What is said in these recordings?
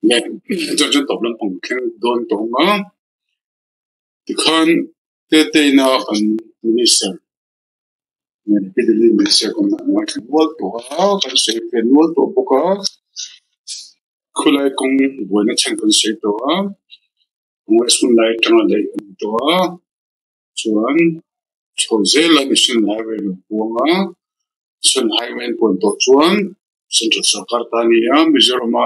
Chuan chuan tawp lampang thleng dawn tawh ang a, tikhan Teteina kan minister Delhi minister kan ngaithla nual tawh a, kan sawi ve nual tawh bawk a, khawilai kawng buaina chhan kan sawi tawh a, Congress hun lai atanga daih a ni tawh a, chuan chho zela National Highway lo puang a, National Highway an puan tawh chuan Central Sarkar ta a ni a, Mizoram-a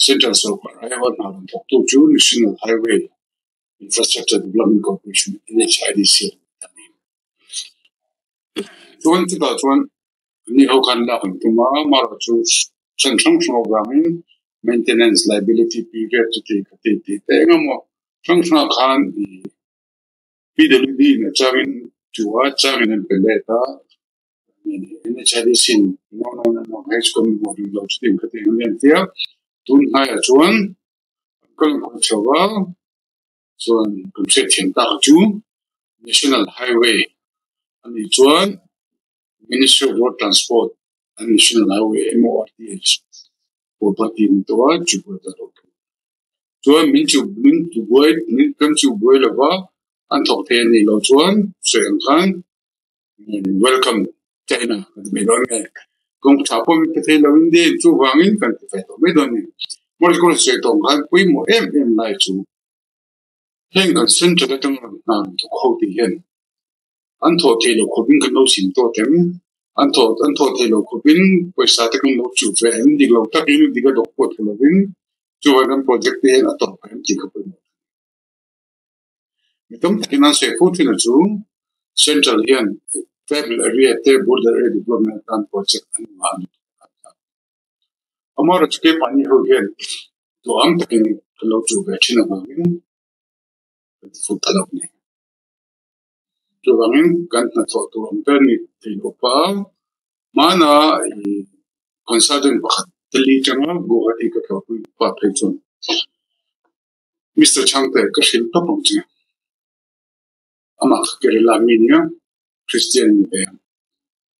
Central Sarkar aiawha hna rawn thawktu chu National Highway Infrastructure Development Corporation, NHIDC, a ni ta a ni. Chuan chutah chuan anni ho khan lak an tum a, amaherawhchu chhan hrang hrang avangin maintenance liability period chuti khati tih te eng emaw hrang hrangah khan PWD in a changin chu a changin an pe let a, NHIDC in no no no no hei chu kan hmuh rih lo chuti khati ang an ti a, tun hnaiah chuan an kal nghawh chho a. Chuan kan hriatthiam tak chu National Highway a nih chuan Ministry of Road Transport and National Highway, MORTH, pawh party ni tawh a chu buai ta lo thung. Chuan min chu min tu buai min kan chu buai lo va an thawk thei a nih loh chuan sawi ang khan welcome China kan ti mai dawn nge kawng tha pawh min pe thei lo in din chuvangin kan ti ve tawh mai dawn a ni. Morikawr sawi tawng khan pawimawh em em lai chu heng kan central atanga rawn hna rawn thawk ho tih hian an thawh theih loh khawpin kan lo sim tawt em? An thawh an thawh theih loh khawpin pawisa te kan lo chuh ve em? Dik lo takin dik a dawk pawh thei lovin chuvang kan project te hian a tawp em tih kha pawimawh. Mi tam takin an sawi fo thin a chu Central hian tribal area te border area development atan project an ngah a ni tih a tarlang. Amaherawhchu keimahni ho hian duham takin kan lo chuh ve thin avangin kan ti fut ta lo a ni. Chuvangin kan hnathawh tur awm ber ni thei lo pa hmana consultant pakhat Delhi atanga Guwahati ka tlawhpui pa phei chuan Mister Chhangte ka hrilh tawp ang che. Amah kha Kerala mi nia, Christian ni ve ang.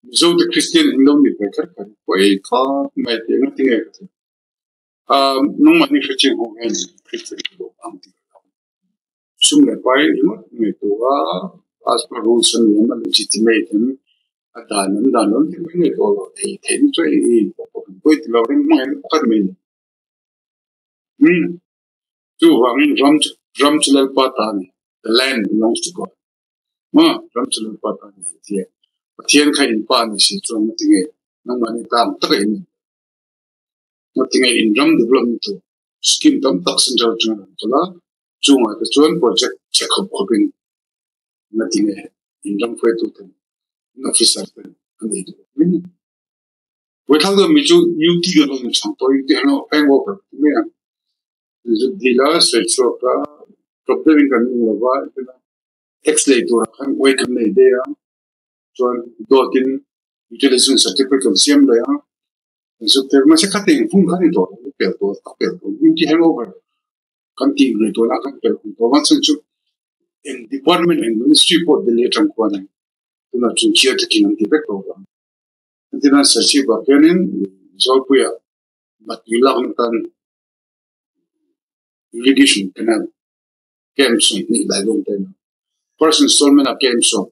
Mizo te Christian in lo ni ve kher kher pawi khawp mai tih eng tinge ka ti. Ah nangmahni hrechiang ho hian Christian ka duh ang tih ka hlau. Sum leh pai ringawt ngaihtuah a as per rules an ni a, legitimate in a dan an dan lo tih mai ngaihtuah lo thei theih na chu i pawi ti lo ring hmangin pakhat mai a ni. Umm chuvangin ram chu ram chu Lalpa ta a ni the land belongs to God maw ram chu Lalpa ta a ni tih a Pathian kha in pa a ni si chuan ngati nge nangmahni ta ang taka in awm ngati nge in ram development tur scheme tam tak central atanga rawn kal a chungah te chuan project che khawp khawpin ngati nge in ram hruaitu ten in officer ten an ei duh mai ni. Buaithlak deuh mi chu UT kan rawn chhang tawh i tih an hang over ti mai ang. Zut dil a, sawi chhuak a, tawp deuhin kan nung lo va, tax lei turah khan uai kan nei daih a, chuan dawtin utilization certificate kan siam daih a, kan zut tel mahse khatin hun kha ni tawh lo, a pel tawh a pel tawh UT hangover kan tih ngei tawh na kan pel hun tawh a chhan chu eng department eng ministry pawh Delhi atang khuan tunah chung clear takin an ti vek tawh lo. Entirnan Serchhip ah khianin Zawlpuia Matui lakna tan irrigation canal camp 20 lai dawn ta ina. First installment ah camp 10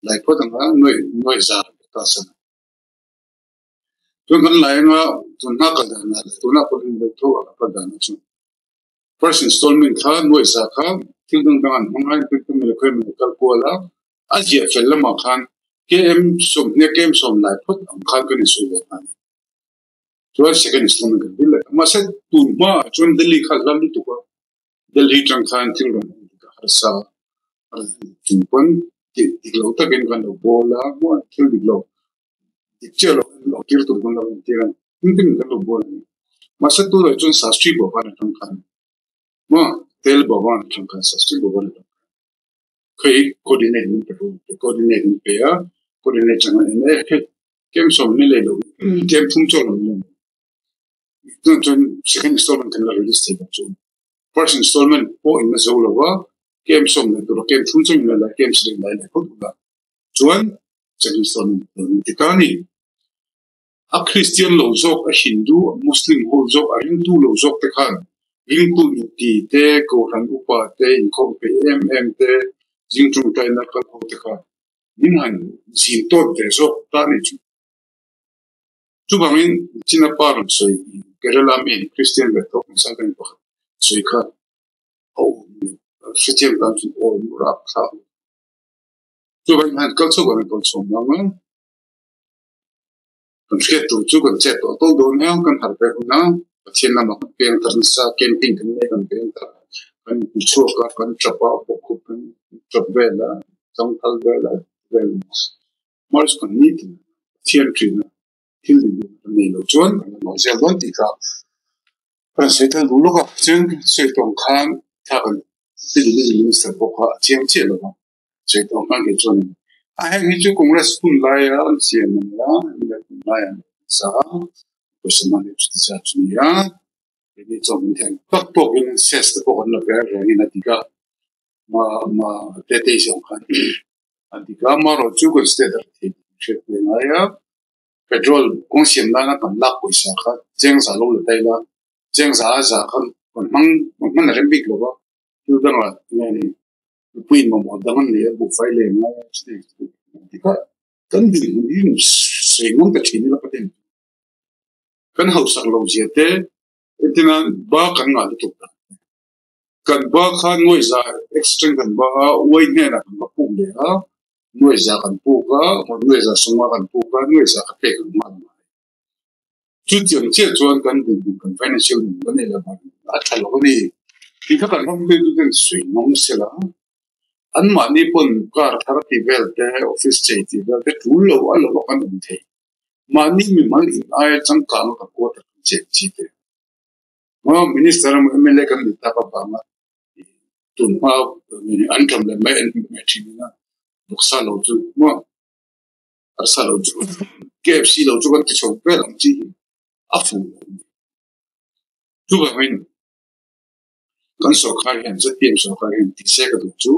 lai phawt anga nuai nuai za ta sana. Tun kan lai anga tun hma kal dan ah leh tuna pawh in deuh tho a kal dan ah chuan first installment kha nuai za kha thil dang dang an hmang a, khawi emaw kal kual a. A ziah fel lamah khan KM 20 KM 10 lai phawt ang khan kan insawi ve ta a ni. Chuan second installment kan dil leh ta. Mahse tun hmaah chuan Delhi kha a hla lutuk a, Delhi tang khan thil rawn awm dik a harsa a chung pawn tih dik lo takin kan lo bawl a, maw thil dik lo dik chiah lo lo tir tur kan lo intir a ni. Engtin kan lo bawl a ni. Mahse tunah chuan Shastri Bhavan atang khan maw Tel Bhavan atang khan Shastri Bhavan atang khan Khawi coordinate min pe ru te coordinate min pe a coordinate changa en e hei kem sawm ni lei lo kem thum chaw lo ni chuan chuan second installment kan la release thei lo chu first installment pawh in la zo lo a kem sawm leh tur kem thum chaw in la la kem sarih lai leh phawt ula chuan second installment ti ta ni. A Kristian lo zawk, a Hindu, a Muslim ho zawk, a ringtu lo zawk te khan ringtu inti te, Kohhran upa te, inkhawm peih em em te, zing tawngtaina kal ho te khan min han zin tawt ve zawk ta a nih chu. Chuvangin China pa rawn sawi Kerala mi Kristian ve tawk consultant pakhat sawi kha a awm a ni. Hrethiam tan chuan aw rap thlak a ni. Chuvangin han kal chhuak ang tawn chhawm ang a. Kan hriat tur chu kan chet tawh tawh dawn nia, kan harh ve hun a, Pathian lamah kan peng tar nasa, camping kan nei kan peng tar, kan inchhuak a, kan tap a, bawkkhup kan tap vel a, changkal vel a, vel March kan ni tin Pathian ṭin a, thil din duh kan nei lo chuan kan la nuai zel dawn tih kha kan sawi tel duh lawk a, chuan sawi tawng khan thla kan Minister pawh kha a chiang chiah lo va. Sawi tawh hman ke chuan a heng hi chu Congress hun laia an siam a nia, MLA hun laia an sa a, pawisa man hi chuti zat chu nia, keini chuan min theng tak tawkin cess te pawh kan la ve rengin a dik a, ma ma Tetei zawng khan a dik a, amaherawhchu chu kan state a thei tih kan hriat pui a ngai a, petrol kawng siam nana kan lak pawisa kha cheng za lo la ta ila, cheng za a za kha kan hmang kan hman a rem bik lo va, thil dangah nge ni. Mipui mamawh dang an nei a, buhfai leh ngai a chi dik a, kan dinhmun hi sawi ngam ta thin ila ka ti. Kan hausak lo zia te, entirna ba kan ngah lutuk ta. Kan ba kha nuai za extra kan ba a, uai hnenah kan va puk leh a, nuai za kan puk a, nuai za sawma kan puk a, nuai za ka pek ang nghal mai. Chutiang chiah chuan kan dinhmun kan financial dinhmun kan nei lo vang a tha lo a ni. Tih kha kan ram hruaitu ten sawi ngam sela, anmahni pawn car thar tih vel te, office chei tih vel te tul lo a lo a kan awm thei. Mahni mimal in aia changkang a kan quarter kan cheng chi te. Maw Minister emaw mla kan ni tak avanga tunhma an ṭawm leh mai an hmuh mai ṭhin ina vawksa lo chu maw. Arsa lo chu KFC lo chu kan ti chho vel ang chi hi a fu lo a ni. Chuvangin kan sorkar hian ZPM sorkar hian tih se ka duh chu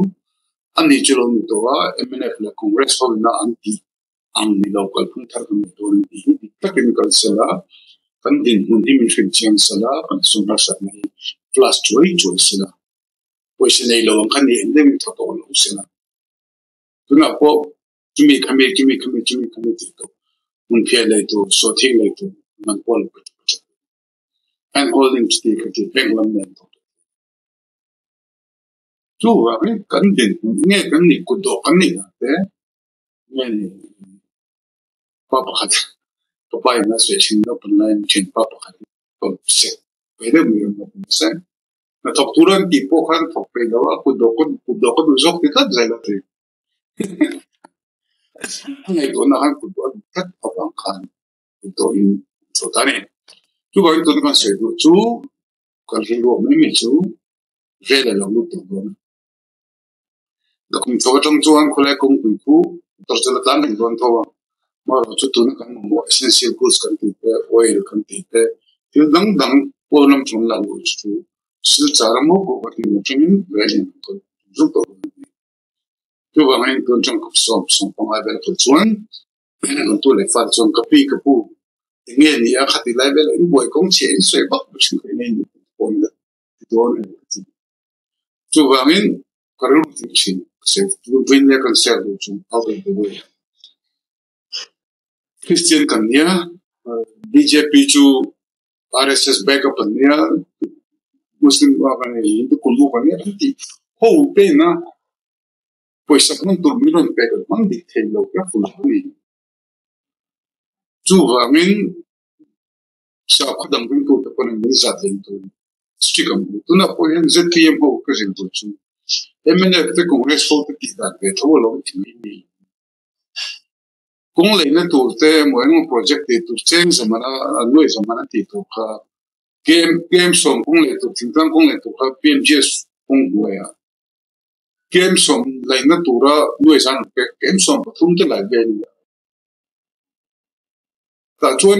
ani chu lo ni tawh a, mnf leh Congress ho ina an tih ang ni lo kalphung thar kan nei dawn an tih hi dik takin kal sela, kan dinhmun hi min hrilh chiang sela, kan sum harsatna hi class chuai chuai sela, pawisa nei lo ang kha ni em deuhin tha tawh lo sela. Tunah pawh chumi khami chumi khami chumi khami tih tur hmun phiah lei tur sawhthing lei tur man pawh lo ka ti ka hand holding chuti ka ti bank lam nen thawk tur chu vangin kan dinhmun nge kan nih kut dawh kan nih dan te nge ni pa pakhat ka pa in a sawi thin naupang laiin thianpa pakhat ka sek ve deuh mai awm a se. Hnathawk tur an tih pawh khan thawk peih lo a, kut dawh kut dawh ka duh zawk ti tlat zel a ti. A ngaihtuahna khan kut dawh a duh tlat avang khan kut dawhin an chho ta a ni. Chuvangin tuna kan sawi duh chu kan rilruak mai mai chu vel a lo lut tawh dawn a. Kum chho atang chuan khawlai kawngpui khu motor chu la tlan reng dawn tho a, amaherawhchu tuna kan mamawh essential goods kan tih te, oil kan tih te, thil dang dang pawn lam chung la luh chu silchar a maw pawh ka tih atangin rel in an kal zuk tawh dawn a ni. Chuvangin tun atang kum 15 vel kal chuan kan tu leh fate chuan ka pi ka pu eng nge ni a khati lai vel a in buai kawng chhiah in sawi vak vak thin kha eng nge ni pawn la ti dawn a ni ka ti. Chuvangin ka rilru tih thin ka sawi tun vawiin leh kan share duh chu out of the way. Christian kan nia, BJP chu RSS backup an nia, Muslim Hindu kulmuk an nia an tih ho te ina pawisa hman tur min rawn pek an hmang dik thei lo ka full a ni. Chuvangin Sakhaw dang ringtute pawn an min zat leng tur strict ang u. Tunah pawh hian ZPM ho ka zin tur chu mnf te Congress ho te tih dan ve tho a lo ti mai mai. Kawng leihna tur te emaw engemaw project tih tur cheng zamana nuai zamana tih tur kha KM KM sawm kawng leh tur thingtlang kawng leh tur kha PMGS kawng hnuaiah KM sawm laihna tura nuai zan an pek KM 13 te lai vel a ni. Tah chuan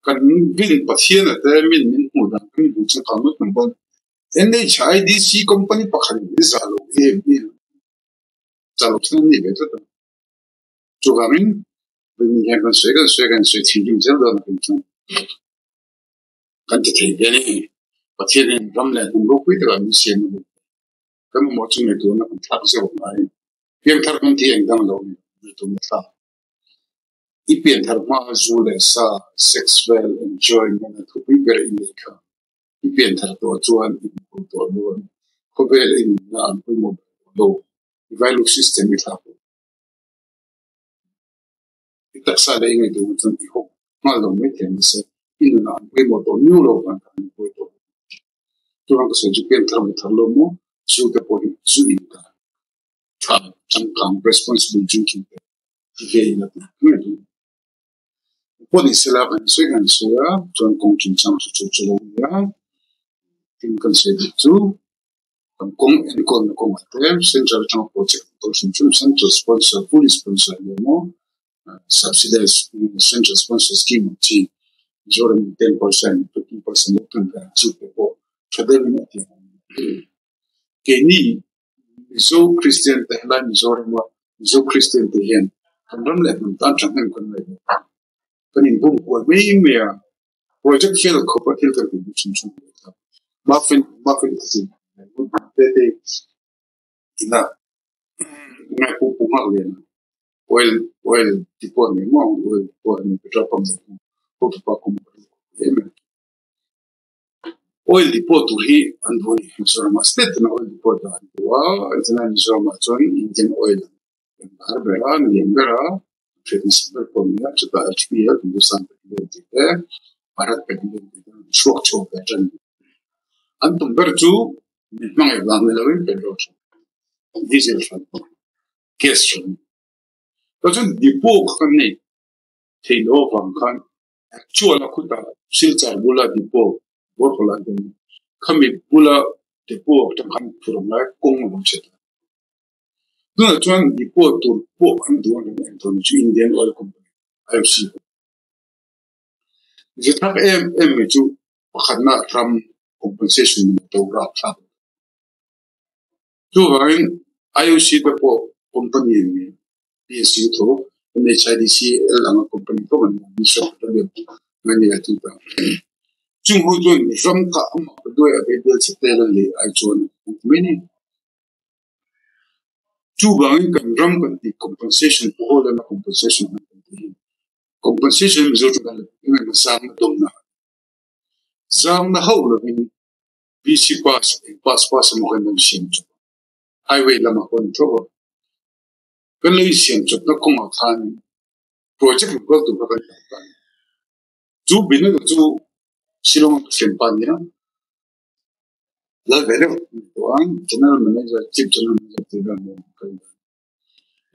kan rin Pathian a te min min hmuh dan kan hmuh chu kan lut pawn NHIDC company pakhat in min zah lo em em zah lo thin an nih ve tlat a. Chuvangin Ni hian kan sawi kan sawi kan sawi thinrim zel dawn a kan chuan kan ti thei ve a ni. Pathianin ram leh hnam ropui takah min siam a ni. Kan mamawh chu ngaihtuahna kan thlak zeuh ngai. Piangthar kan tih engdang lo ni ngaihtuahna thlak. I pianthar hma zu leh sa, sex vel, enjoyment a thupui ber i neih kha. I pianthar tawh chuan i hmuhkhawm tawh lo a ni. Khawvel i nunna an pawimawh ber tawh lo. I value system i thlak lo. I taksa leh i ngaihtuahna chuan i hawk nghal lo mai thei mahse i nunah an pawimawh tawh miau lo vang kha an buai tawh lo. Chuvang ka sawi chu pianthar mu thar lo maw zu te pawh hi zu in ta tha changkang responsible drinking te ti ve ila ti mai duh. Pawh ni sela kan sawi kan sawi a chuan kawng chungchang chu chu chu lo nia tin kan sawi duh chu Kan kawng enkawlna kawngah te central atanga project an tawl hrim hrim central sponsor fully sponsor ania maw subsidized central sponsor scheme ang chi Mizoram in 10% 15% lek thun ve ang chi te pawh tha deuhin a ti ang. Keini Mizo Kristian te helai Mizorama Mizo Kristian te hian kan ram leh hnam tan thahnem kan ngaih loh a, kan inbum kual mai mai a. Project fail khawp a thil kan tih hrim hrim a ni ta. Muffin muffin a ti te te ina ngai pu pu nghak lian a oil oil ti pawh a ni maw oil pawh a ni petrol pump nei maw hotupa kum em em oil depot tur hi an duh a ni Mizoram ah state tin ah oil depot dah an duh a engtin Mizoram ah chuan Indian oil an lar ber a an lian ber a Hriatna ber pawh a ni a, chutah HPL Hindustan Petroleum tih te, Bharat Petroleum tih te an chhuak chho ve tan a ni. An tum ber chu min hmangaih vang ni loin petrol hran, diesel hran, gas hran a ni. Chuan chuan depot kha kan nei thei lo avang khan actual a khutah Silchar bula depot Borkawla an ti a ni. Khami bula depot atang khan phur ang lai kawng a lo chhe ta. Tunah chuan depot tur pawh an duh a ni ang tawh chu Indian Oil Company, IOC pawh. Zirthak em em mai chu pakhatna ram compensation a to rap thlak. Chuvangin IOC te pawh company an ni, PSU tho, NHIDC L anga company tho an ni, Ministry of Petroleum an ni a ti ta. Chung ho chuan ram kha amah ka duai a bei che tel a lei ai chuan an ti mai ni. Chuvangin kan ram kan tih compensation pawh haw lama compensation hman kan tih hi compensation Mizo chu kan la eng emaw zangna dawmna zangna hauh lovin VC pass eng pass pass emaw khan an siam chawp a, highway lamah pawh an thlawp a, kan lo insiam chawpna kawngah khan project lo kal tur kha kan tar ta a ni. Chu bina chu Shillong a ka thianpa a nia. Lal ve deuh tawh a, General Manager, Chief General Manager tih vel nen an kal dan.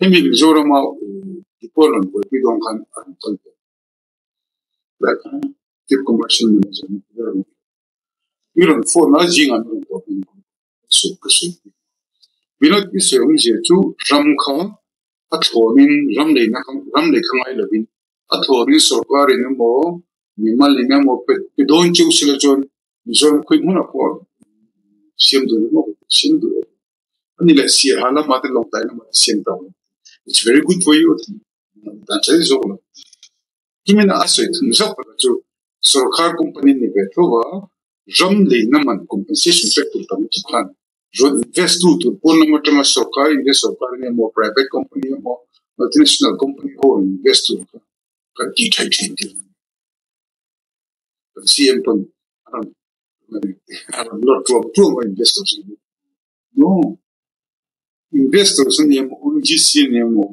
Hemi Mizorama depot rawn buaipui dawn khan a rawn kal ve. Tlai khan Chief Commercial Manager ni vel a rawn kal. Mi rawn phone a, zingah an rawn tawp in ka sawi pui. Vinod i sawi awmzia chu ram kha a thlawnin ram leina kha ram lei kha ngai lovin a thlawnin sorkarin emaw mimalin emaw pe dawn cheu sila chuan Mizoram khawi hmunah pawh siam duh emaw siam duh lo. Ani leh Siaha lamah te Lawngtlai lamah te siam ta lo. It's very good for you dan chai zawk lo. Chumina a sawi thung zawk takah chu sorkar company ni ve tho a ram leina man compensation pek tur tam lutuk khan rawn invest tu tur pawn lam atanga sorkar invest sorkar emaw private company emaw multinational company ho invest tur kha kan tih thaih thin thil a ni. Kan CM pawn a rawn a rawn lawr tuam tuam a investors hi. No, investors a ni emaw ONGC a ni emaw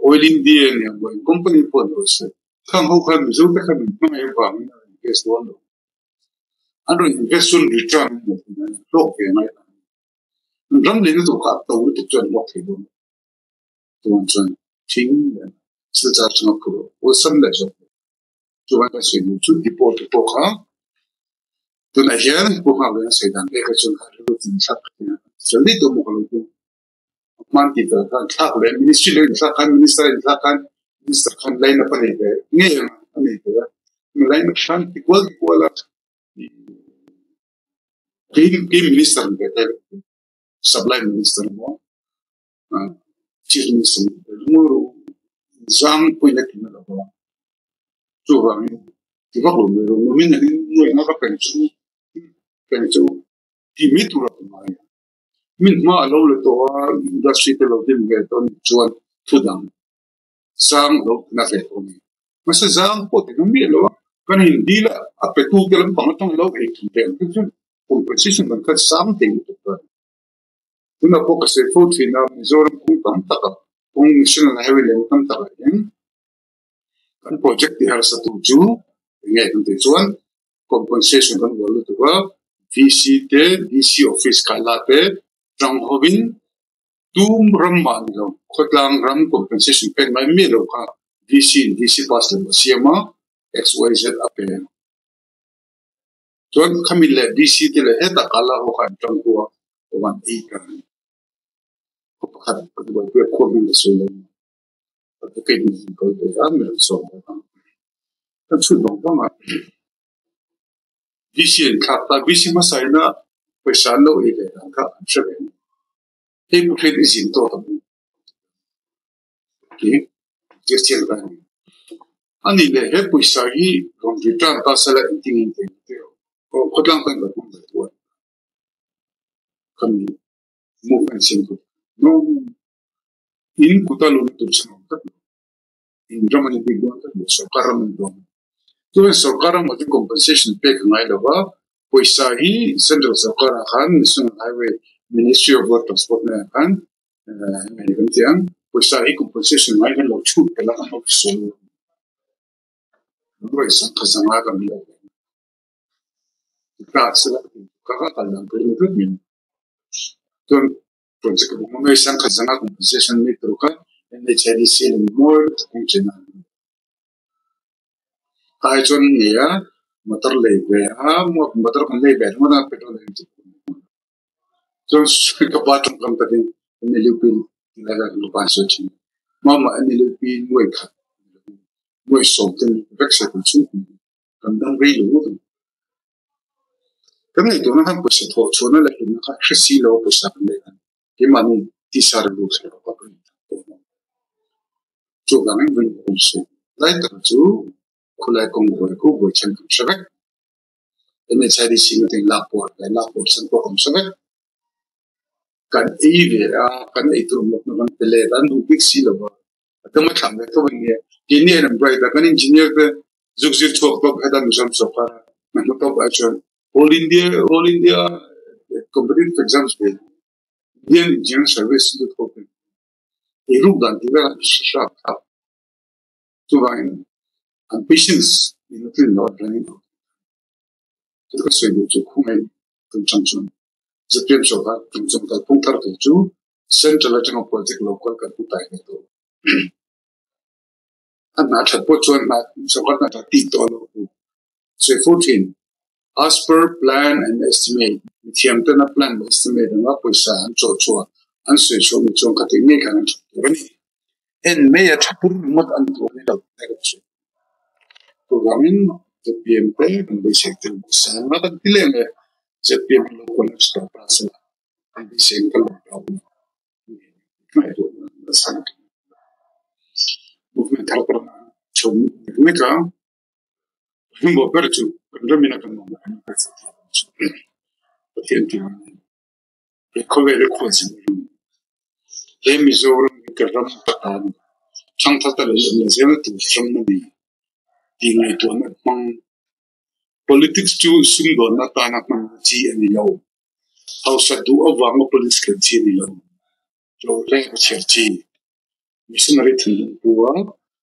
Oil India a ni emaw eng company pawh ni rawh se khang ho khan Mizo te khan min hmangaih avangin a rawn invest dawn lo. An rawn invest chuan return an hmuh theih nan hlawk ve ngai ta. An ram leina tur kha a to lutuk chuan hlawk thei dawn lo. Chuan chuan thing leh silchar chunga phur awlsam leh zawk. Chuan ka sawi duh chu depot te pawh kha tunah hian pu nghak leh an sawi dan te kha chuan ka rilru tin thlak ka ti a, fel daih tawh maw ka lo ti. Hman tih fel khan thlak leh ministry lo inthlak khan minister inthlak khan minister khan line up a nei ve ngei ang a nei ve a, line up khan ti kual ti kual a kei kei minister ni ve thei lo supply minister emaw chief minister ni ve thei lo. Zang pawhin a ti na lo va, chuvangin ti vak lo mai rawh. Numin angin nuaihna ka peng chu peng chu ti mai tur a ti ngai a. Min hma a lo la tawh a, industry te lo din ve tawh anih chuan thu dang zang lo na ve tawh a ni. Mahse zang pawh ti na miah lo a, kan indil a, a petu te lampang atang lo ei thum ve ang chu chuan compensation kan khat sang thei lutuk ta a ni. Tunah pawh ka sawi fo thin a, Mizoram kawng tam takah, kawng National Highway lem tam takah hian kan project ti harsa tu chu eng nge kan tih chuan compensation kan bual lutuk a, VC te, DC office kai la te tang hovin tum ram mah ni lo, khawtlang ram compensation pek ngai miah lo kha VC in DC pass lem a siam a, XYZ a pe. Chuan khami leh DC te leh hetah kala ho kha an tang hu a, aw an ei ta a ni. Khaw pakhat kan buaipui a khuam hian ka sawi lo a ni. Advocate nih an kal ve a, mi an sawm bawk a. Kan chhut vang vang a, DC an thlak ta, DC hmasa ina pawisa an lo ei ve dan kha an hre ve a ni. Hei pawh hian i zin tawk ang u. Ti zirchiang ta a ni. A nih leh he pawisa hi rawn return ta sela engtin nge tih ang tih aw khawtlang tan kan hmang ve tu a ni. Khami movement siam tu no in kuta lung tur chhan awm tlat lo. In ram a ni bik dawn tlat lo, sorkar ram a ni dawn. Chuan sorkar ramah chuan compensation pek a ngai lo va, pawisa hi central sorkarah khan National Highway Ministry of Road Transport hnenah khan Hei kan ti ang, pawisa hi compensation ngai kan lo chhut tel a kan lo sawi lo. Nuai sangkha zanga kan lo ta sela ka ka kal dan tur ni vek min. Chuan project ka bung nuai sangkha zanga compensation nei tur kha NHIDC leh mawi lutuk kawng chen a. Kai chuan nei a motor lei ve a, motor kan lei ve ringawt a petrol lei chu. Chuan ka pa tawngkam takin NLUP tilai kha ka pa sawi thin. Mama NLUP nuai khat nuai sawm ten vek se kan chhung kum kan dang rei lo ngawt ang. Kan ngaihtuahna khan pawisa thawh chhuahna leh hlutna kha hre si lo a pawisa kan neih khan keimahni tisa rilru thler awk ah kan inthlan tawh lo. Chuvangin rilru kan sawi lai tak chu khulai kawng buai khu buai chhan kan hre vek. NHIDC na ting lak pawh leh lak pawh san pawh awm sa vek. Kan ei ve a, kan ei tur mawk na kan pe let a, an duh bik si lo a. A tam a thlang ve tho an nia. Keini an bright a, kan engineer te zuk zir chhuak tawp heta Mizoram sawrkar a hna hmu tawp ai chuan All India All India Competitive Exams ve Indian Engineering Service lut ho te ei ruk dan tih vel a hre hrap thlap. Chuvangin an patience in a tlin loh atangin chu ka sawi duh chu khawngei tum chang chuan ZPM sawrkar tum chung kalphung thar tur chu central atanga project local kan pu tai ve tawh. A hna that pawh chuan hna sawrkar hna tha tih tawh lo tur sawi fo thin. As per plan and estimate mithiam tena plan leh estimate anga pawisa an chawh chhuah an sawi chhuah ni chuan khatih ngei khan an that tur a ni. En mai a tha pur ringawt an tur a ni lo tih ka sawi. Chuvangin ZPM te kan beisei tel sang a kan ti leh nge ZPM hi lo collapse tawh ta sela kan beisei in ka lawm tawh ang movement thar pawh chhawm mek mek a hnungawh ber chu kan ramin a kan mamawh ang Pathian tih ang he khawvel hi khualzin a ring he Mizoram hi ka ram ka tan thangthar ta leh leh zela tur ram a ni tih ngaihtuahna hmang politics chu sumdawnna atana hman chi a ni lo hausa duh avanga politics khelh chi a ni lo tlawmleng a chhiar chi missionary thinlung pu a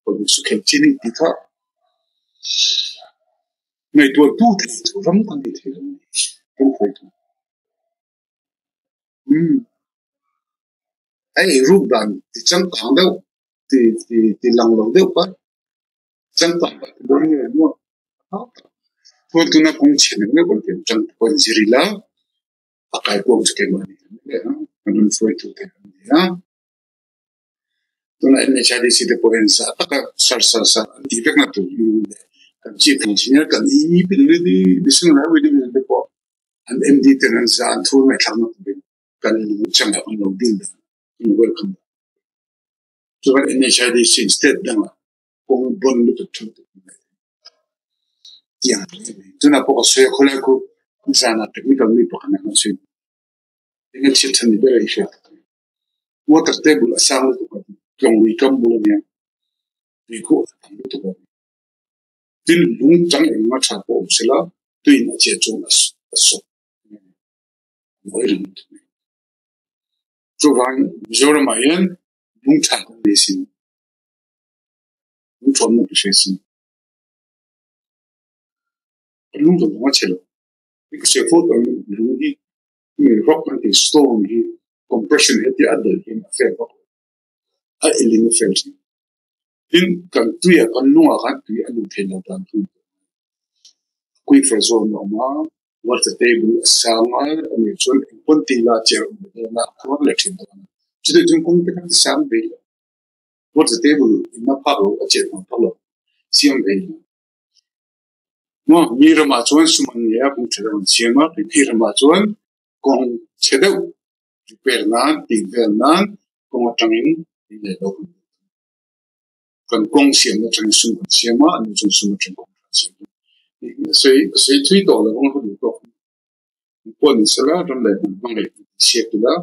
politics chu khelh chi a ni tih kha ngaihtuah tu thei chu ram kan ni thei lo a ni kan hruaitu. Umm a ei ruk dan ti changkang deuh ti ti ti lang lo deuh kha changkang tak ti dawn nge maw chuan tuna kawng chhe deuh deuh kan tih ang changkang zir ila a kaikuang chu keimah a ni ang leh a kan rawn hruaitu te an ni a tuna NHIDC te pawh hian zah taka sar sar sar an tih vek na tur hi leh kan chief engineer kan EPWD National Highway Division te pawh an MD ten an zah an thu ngaihthlak na turin kan lung changah an lo dil dan an welcome. Chuan NHIDC in state dangah kawng bon lutuk ṭha lutuk an nei tiang tunah pawh ka sawi a khawlai khu zanah technical mi pakhat nen kan sawi eng nge thil ṭha ni ber a i hriat water table a sang lutuk a tlawng lui kam bul ania tui khu a tam lutuk a tin lung chang engemaw ṭha pawh awm sela tuiin a chet chuan a sawp mawi reng lutuk mai. Chuvang Mizoramah hian lung ṭha kan nei sin, lung ṭhawnna ka hria sin. Ka lung zawng zawng a chhe lo. Ka hria fo tawh in lung hi mi rock an tih stone hi compression hetia a dal hian a fel vak lo. A elin a fel thin. Tin, kan tuiah kan lungah khan tui a luh theih loh dan tui aquifer zone a awm a, water table a sang a, a nih chuan eng pawn ti ila chair awm leh dawn a, a khuar leh thin dawn a. Chutih chuan kawng te khan ti sang ve ila, water table in a phak lo, a chet hmang phak lo, siam ve ila. Maw, mi ramah chuan sum an nei a, kawng tha deuh an siam a, keini ramah chuan kawng chhe deuh repair nan, tih vel nan kawng atangin in leh lo kan duh thung. Kan kawng siamna atangin sum kan siam a, ani chuan sum atang kawng kan siam a. A sawi thui tawh lo ang ka duh tawk. Pawh ni sela ram leh hnam hmangaih chhiat ila,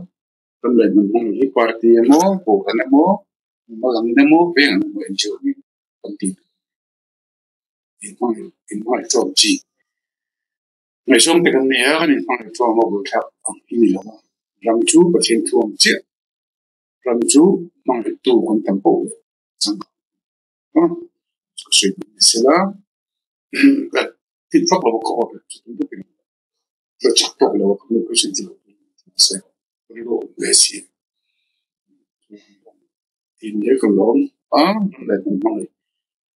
ram leh hnam hmangaih hi party emaw, kohhran emaw, mimal angin emaw, veng ang emaw NGO angin kan tih tur a ni. Inhmangaih tlawm chi. Ngaihsawm te kan nei a, kan inhmangaih tlawm a buaithlak ang hi ni lo a. Ram chu Pathian thu ang chiah. Ram chu hmangaihtu kan tam poh leh changkang a ka sawi duh ni sela ka thil vak lo a ka awm chu tum vek in ka chak tawk lo a ka hmuh pawh ti lo mahse ka rilru a awm ve si tin hle ka lawm a ram leh hnam hmangaih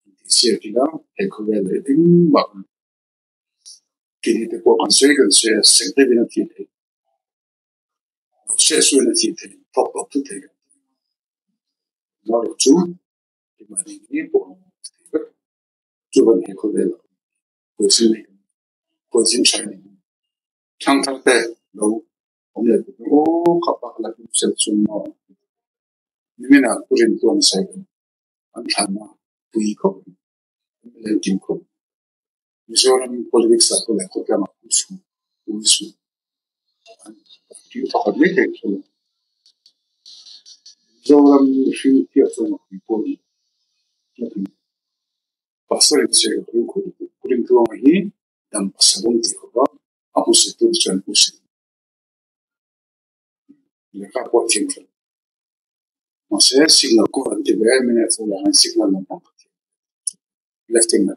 intihsiak ila he khawvel leh engmah kini te pawh kan sawi kan sawi a sek deuhin a thih theih. Hriatsuaina thih theih tawk tawk thut thei kan ti. Erawh chu keimahni ngei pawh a thei vek. Chuvan he khawvel ah huaisen nei kan huaisen tha in thangthar te lo awm leh tur aw kha pa kha la hlim sel chung maw nimin ah pu Rintuan Sailo an thlanna pui khawp mai an leng khawp mai. Mizoram politics ah pawh leh khawtlang ah pawh su ui su an tih pakhat mai theih chu Mizoram mihring chiah chuan a pui pawh a ni. Pastor in sawi ka ring khawp lutuk. Pu Rintluanga hi dam pasal an tih khawp a, a hmusit tu te chuan hmusit lehkha pawh a thiam thlawt. Mahse signal kawr an ti ve a, mnf ho lah hian signal lampang ka thiam left in a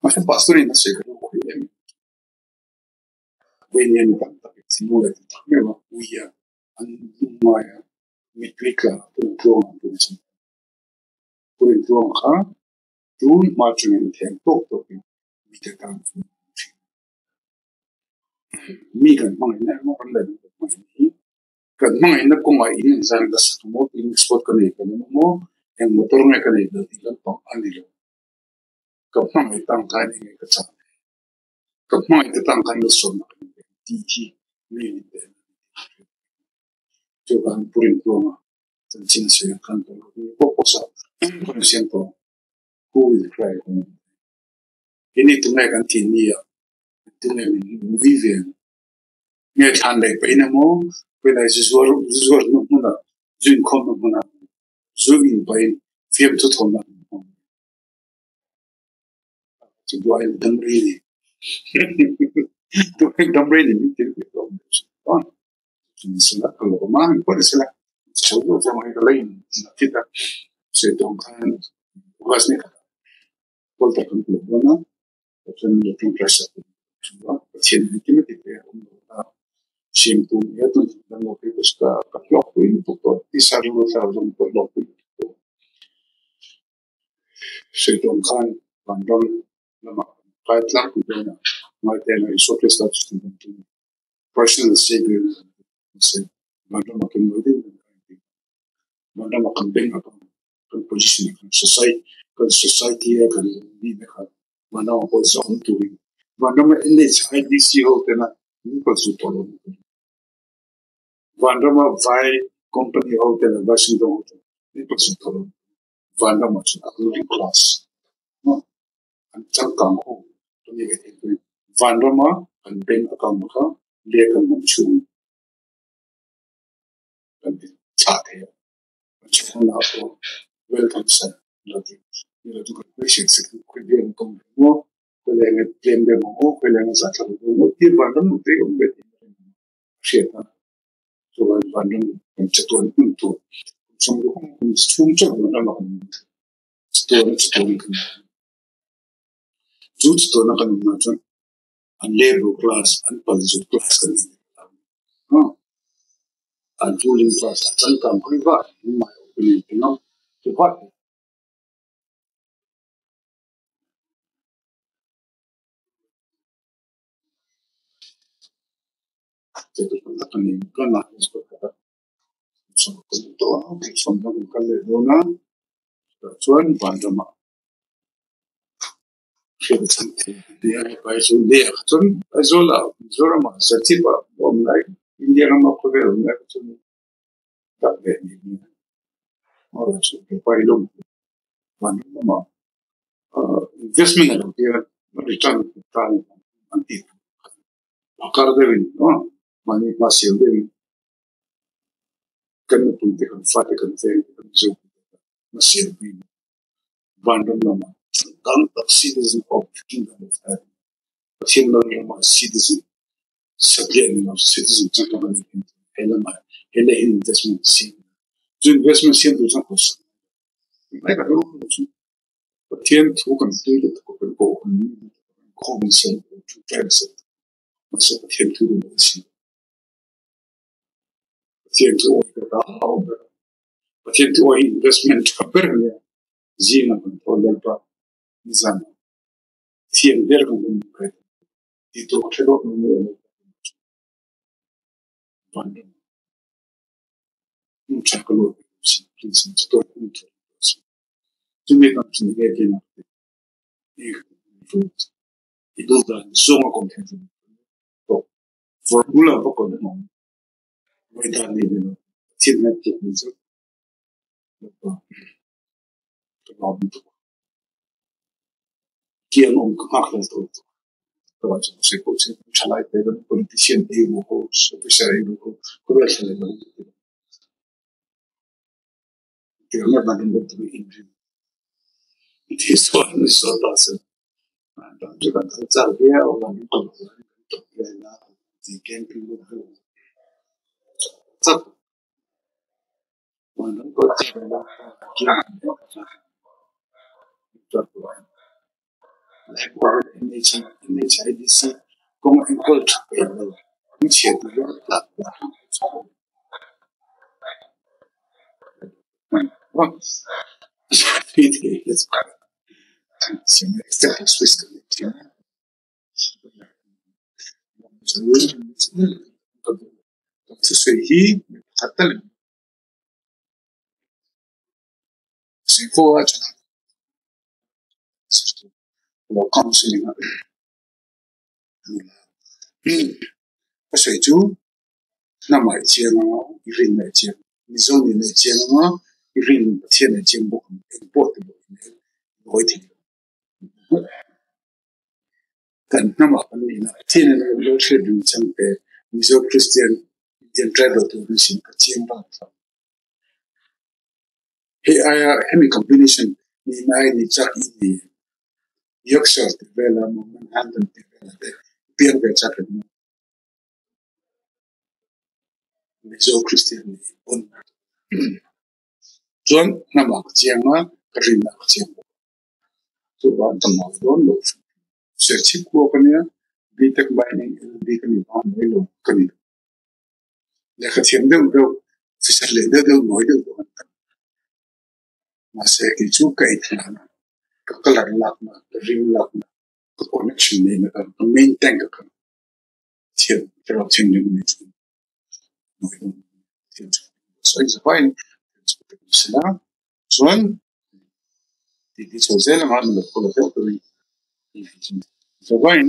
Mahse pastor in a sawi ka lo khawih em. Vawiin mi tam tak in thinlung leh tak meuh a ui a, an lung ngai a, mittui tla pawh tluang an pawh chin. Pawhin tluang kha tun hma atangin a thiam tawk tawkin mite tan a hmang thin. Mi kan hmangaihna emaw kan leh kan hmangaihna hi kan hmangaihna kawngah in engzah nge ka sak emaw picnic spot ka nei tel emaw eng motor nge ka nei tel tih lampang a ni lo. Ka hmangaih tang khan enge ka chak ve, ka hmangaih te tang khan malsawmna ka nei ve tih hi mi min pe na a ni tih ka hriat ve. Chuvang Pu Rintuanga chanchin a sawi ang khan ka lo ring pawp pawp sa ka rawn siam tawh ang. Who will cry home? Keini tunge kan tih ni ah tunge min vi ve ang? Nge thlan leh pahin emaw helai zu zuar zu zuar hnu hmunah zu inkhawm hnu hmunah zu in pahin fiamthu thawnna an hmang. Chu buai dam rei ni. Buai dam rei ni min til ve tawh mai chu. Chu ni sela ka lawm a, engpawh ni sela chho deuh vang hi ka la in fit a. Sawi tawng khan August ni khatah Paul tak kan lawm dawn a, Pathian lo tawngtai sak tur chu a Pathian engkim a ti ve a awm lo ta. Siamtu nia tun kan lo phei ka ka hlawkpui lutuk tawh tisa rilru thlarau zawng pawh hlawkpui lutuk tawh. Sawi tawng khan vanram lamah kan kai tlangpui dawn a, ngaitena Isua Krista chu kan rawn tum a, personal saviour na kan tum mahse vanramah kan ngawi deuh deuh kan ti. Vanramah kan bank account kan position ah kan society kan society a kan nihna kha vanramah pawh zawng turin vanrama NHIDC ho tena min kal chu tawh lo. Vanrama vai company ho tena vai sumdawng ho tena. Ni pasarih tho vanramah chuan a ruling class an changkang ho ka ni ve thei tawh a ni. Vanrama kan bank account kha leh kan hman chhung kan ti chah thei a, kan chhunah pawh welcome sir lo ti ni lo chu kan question se kan khawih vel an kawm ve maw, khawilai nge tlem deuh ang aw, khawilai nge zah thlak deuh ang aw tih vanram lo te awm ve thei a hriat a. Chuan vanram kan chatuan hmun tur kum sawmruk kum chhung chauh vanram a kan awm thei. Chatuan a chatuan kan awm. Chu chatuan a kan awm ah chuan an labour class, an palzut class kan ni ve lo. An ruling class a changkang khawih vah in my opinion ti ngam ti vah. Chuan vanramah hriat chhan thei an ni a, Aizawl leh ah chuan Aizawlah Mizoramah Serchhip ah awm lai India rama khawvel awm lai chuan dak leh ni ni vanram lamah investment a lo tir a return an tih Phakar deuhin mahni hma siam deuhin kan nupui te kan fate kan veng te kan Mizo te kan hma siam pui vanram lamah changkang tak citizen of kingdom of heaven Pathian ram lamah citizen satliah ni lo citizen changkang an ni he lamah he leh hi investment siam chu investment siam tur chuan hausak mai ka ru chu Pathian thu kan tui leh tak kan koh kan khawm an siam thu ṭai an siam mahse Pathian thu kan an siam Pathian thu awi ka ta a awm ber Pathian thu awi hi investment ṭha ber a nia zinga kan thaw lalpa nizan thiam ber kan awm kai tih tur ka hre dawt mai mai awm vanram hmun ṭha ka luah please chatuan hmun ṭha Chumi kan chu nge ken a i duh dan zawng a kawm thei chu tawh formula va kawn emaw ngaih dan nei ve lo thil ngai tih ni chu ka lawm lutuk kiang awm ka nghak hlel tawh lutuk ka va chu se pawh chu thalai te politician ei ru ho officer ei ru ho khawvel thla leh lo. Ka sawi chu hnamah i chiang anga i rinna i chiang Mizo nihna i chiang anga i rin Pathian i chiang bawk ang eng pawh ti bawk in i ngawi thei lo. Kan hnamah kan nihna Pathian in a lo hriat ring chang te Mizo Kristian Indian tribal tur kan sin ka chiang bak tlat. Hei aia hemi combination nihna ai ni chak i ni Yorkshire tih vela maw Manhattan tih vela te piang ve chak em maw? Mizo Kristian nih pawn chuan hnamah ka chiang a, ka rinah ka chiang bawk a. Chuvang ka ngawi dawn lo hrim hrim. Serchhip khua ka nia, BTech Mining LLB ka nih vang mai lo ka ni lo. Lehkha thiam deuh deuh, officer leh deuh deuh, nawi deuh deuh an tam. Mahse kei chu ka ei thlan a, ka colour lakna, ka rim lakna, ka connection neihna ka ka main tank a kal thiam thlarau thianghlim a nih chuan nawi dawn thiam chu sawi zavaiin sela chuan tih ti chho zel anga min lo follow deuh turin zavaiin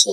so.